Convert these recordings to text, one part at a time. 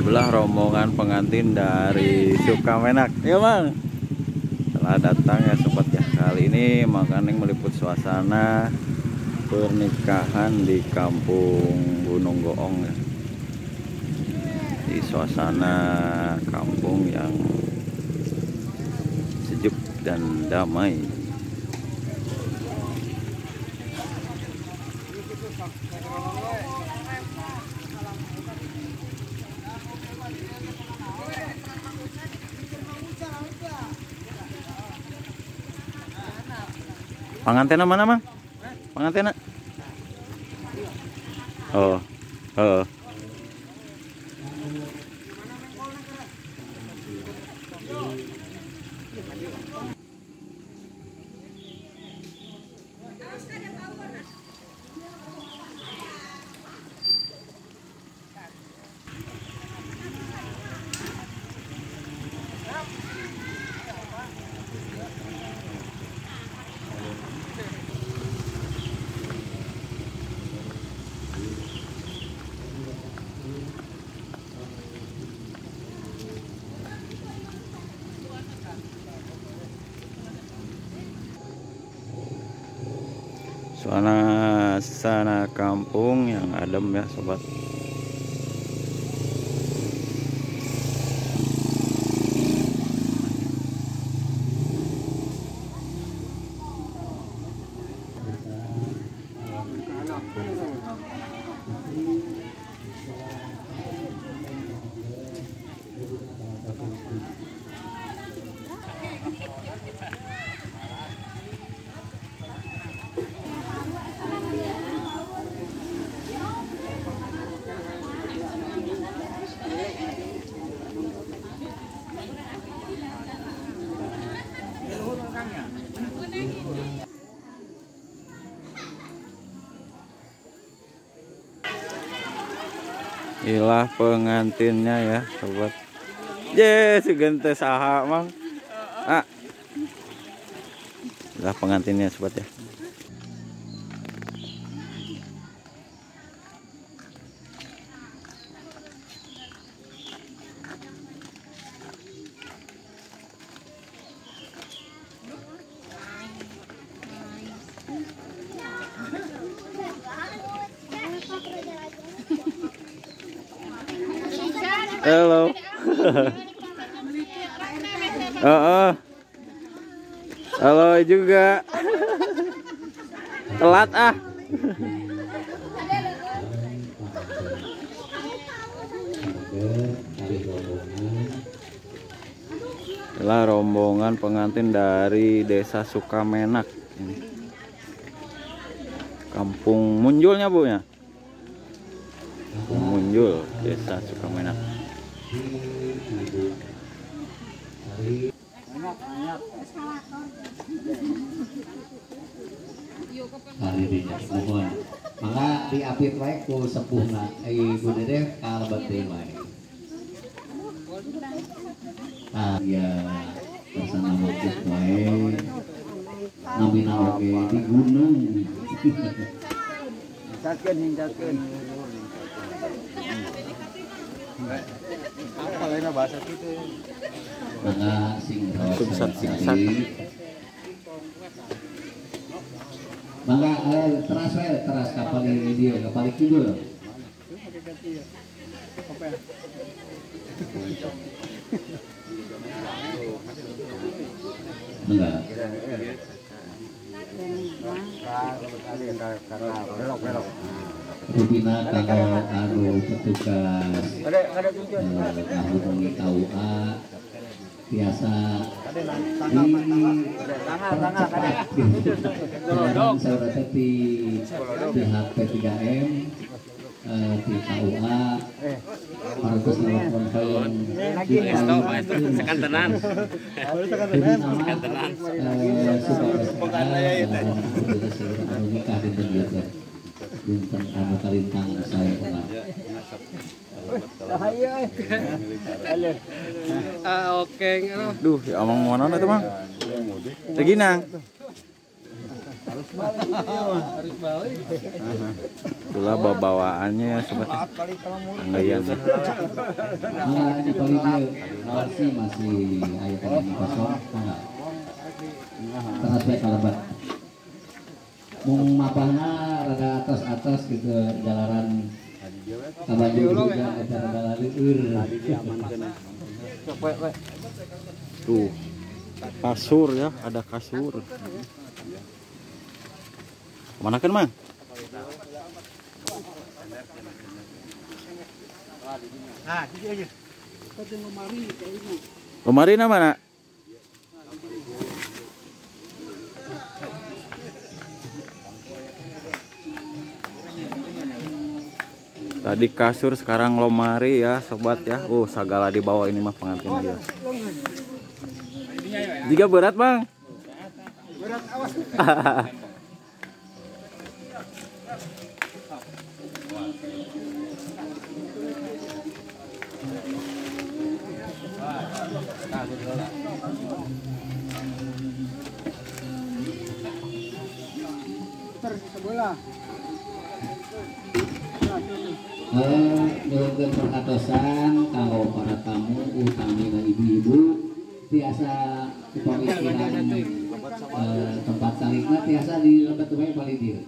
Sebelah rombongan pengantin dari Sukamenak. Ya Bang, telah datang ya sobat ya. Kali ini Mang Kaning meliput suasana pernikahan di kampung Gunung Goong ya. Di suasana kampung yang sejuk dan damai. Pangantena mana, Mang? Pangantena? Oh. Oh. Suasana kampung yang adem ya sobat. Inilah pengantinnya ya sobat. Ye, sugan teh saha Mang. Ah. Inilah pengantinnya sobat ya. Halo. Halo juga. Telat ah. Inilah rombongan pengantin dari Desa Sukamenak. Kampung Munjulnya Bu ya. Kampung Munjul, Desa Sukamenak. Mohon mangga diapit wae ku sepuhna Ibu Dede kalebet deui wae. Ah ya bersama motif wae namina oge di gunung. Hingkatkeun hingkatkeun. Apa lainnya bahasa kitu. Mangga sing sing-sat. Mangga teras wae teras kapal ini dia kapal kidul. Mangga. Rupina kalau anu petugas ngahubungi KUA biasa di percepat dengan saudara di pihak P3M di KUA harus nelfon hoyong sekantenan nikah dinten ieu teh dinten anu kalintang saya pernah. Oke. Duh, ya omong mana tuh, Mang? Seginang. Harus balik. Itulah bawaannya ya sobat. Anggayan. Nah, ini paling dia masih aya kene kosong, mangga. Teras kalebat. Mung mapahna rada atas-atas gitu jalaran kabanjur juga eta rada laleur. Tuh. Kasur ya, ada kasur. Kemana kan, Mang? Lemari na mana? Tadi kasur, sekarang lemari ya sobat ya. Oh, segala di bawah ini mah pengantin dia. Jika berat, Bang. Berat, awas. Sebelah. Nyuhunkeun perhatosan kanggo para tamu utamina ibu-ibu tiasa upami kirang tempat salikna tiasa di lebet wae paling dieu.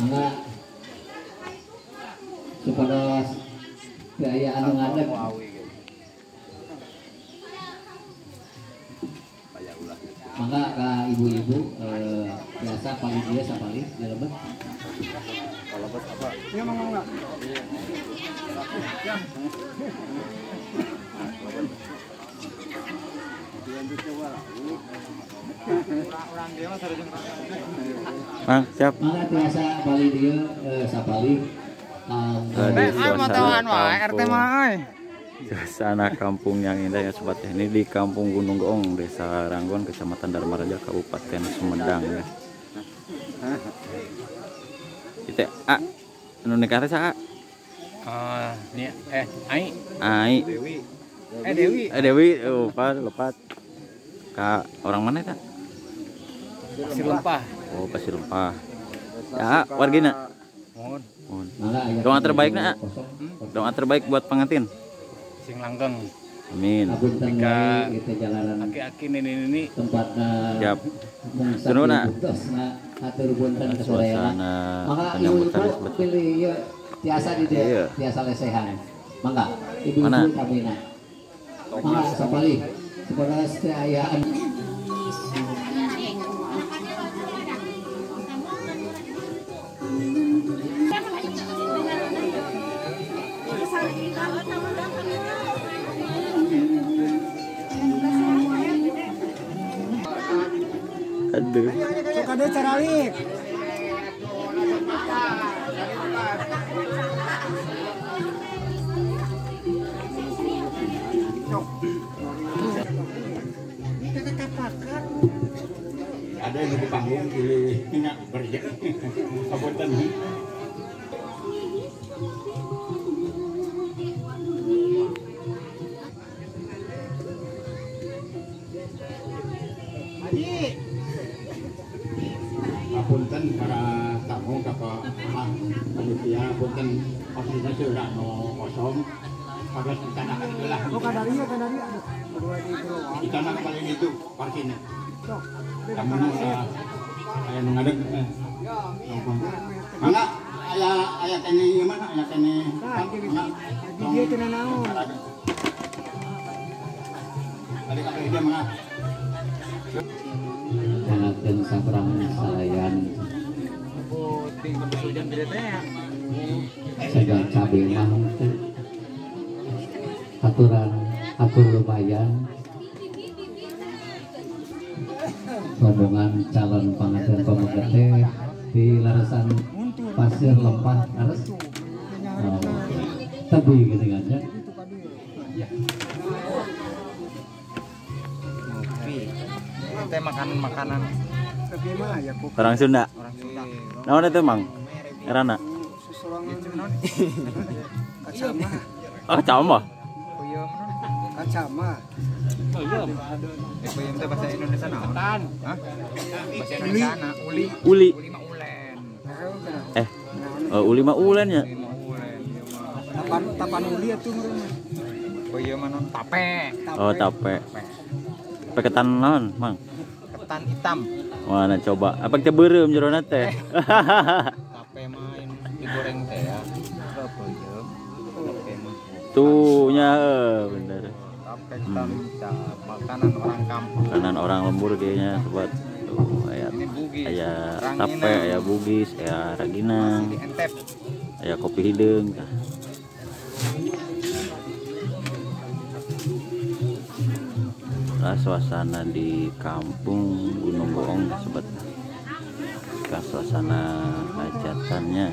Mangga supados teu aya anu ngadeg. Mangga ka ibu-ibu biasa paling dia sapalih di lebet. Lebet apa? Ya mangga enggak. Mang, siap. Mangga tiasa paling dia sapalih. Suasana kampung yang indah ya sobat. Ini di Kampung Gunung Goong, Desa Ranggon, Kecamatan Darmaraja, Kabupaten Sumedang ya. Itu A, anu nikah teh saha? Ai. Ai. Dewi. Dewi. Dewi, oh, lepat. Ka orang mana eta? Pasir Lempah. Oh, Pasir Lempah. Ya, wargina. Mohon. Doa terbaik na. Doa terbaik buat pengantin. Sing langgeng. Amin. Jika aki-aki nini-nini tempatna. Siap. Sunuhna. Suasana penyambutan pilih tiasa di dieu, tiasa lesehan. Mangga ibu-ibu kamina. Mangga sapalih. Supados teu aya. Aduh. Sok ade caralik. Ada yang di panggung pilih minyak berjek. Kabupaten. Punten para tamu kakak panitia punten posisinya sudah no kosong pada di tanah itulah. Oh kadarinya aduh. Di tanah paling itu parkirnya. Tamunya aya nu ngadeg. Mangga aya aya kene ieu mana aya kene. Di dieu teu nanaon. Balik ka dia mangga. Angakeun saprang salayan. Sagal cabe mah teh. Aturan atur lumayan. Rombongan calon panganten pameget teh di larasan Pasir Lempah harus tebi gitu kan ya. Teh makanan-makanan. Orang Sunda. Naon itu Mang? Erana. Kacama. Oh, kacama. Kacama. Peuyeum teh bahasa Indonesia naon? Hah? Bahasa Indonesia na uli. Uli. Uli mah ulen. Uli mah ulen ya. Uli mah ulen ieu mah. Tapan uli atuh meureun. Peuyeum mah non tape. Oh, tape. Tape ketan naon, Mang? Ketan hitam. Mana coba? Apa teh beureum jerona teh? Tape mah yang digoreng teh ya. Peuyeum. Tape mah. Tuh nya bener. Tape ketan hitam, makanan orang kampung. Makanan orang lembur kayaknya sobat. Tuh aya Ini bugis. Aya tape, aya bugis, aya raginang, Masih di Entep. Aya kopi hideung tah. Lah suasana di kampung Gunung Goong sobat. Ke suasana hajatannya.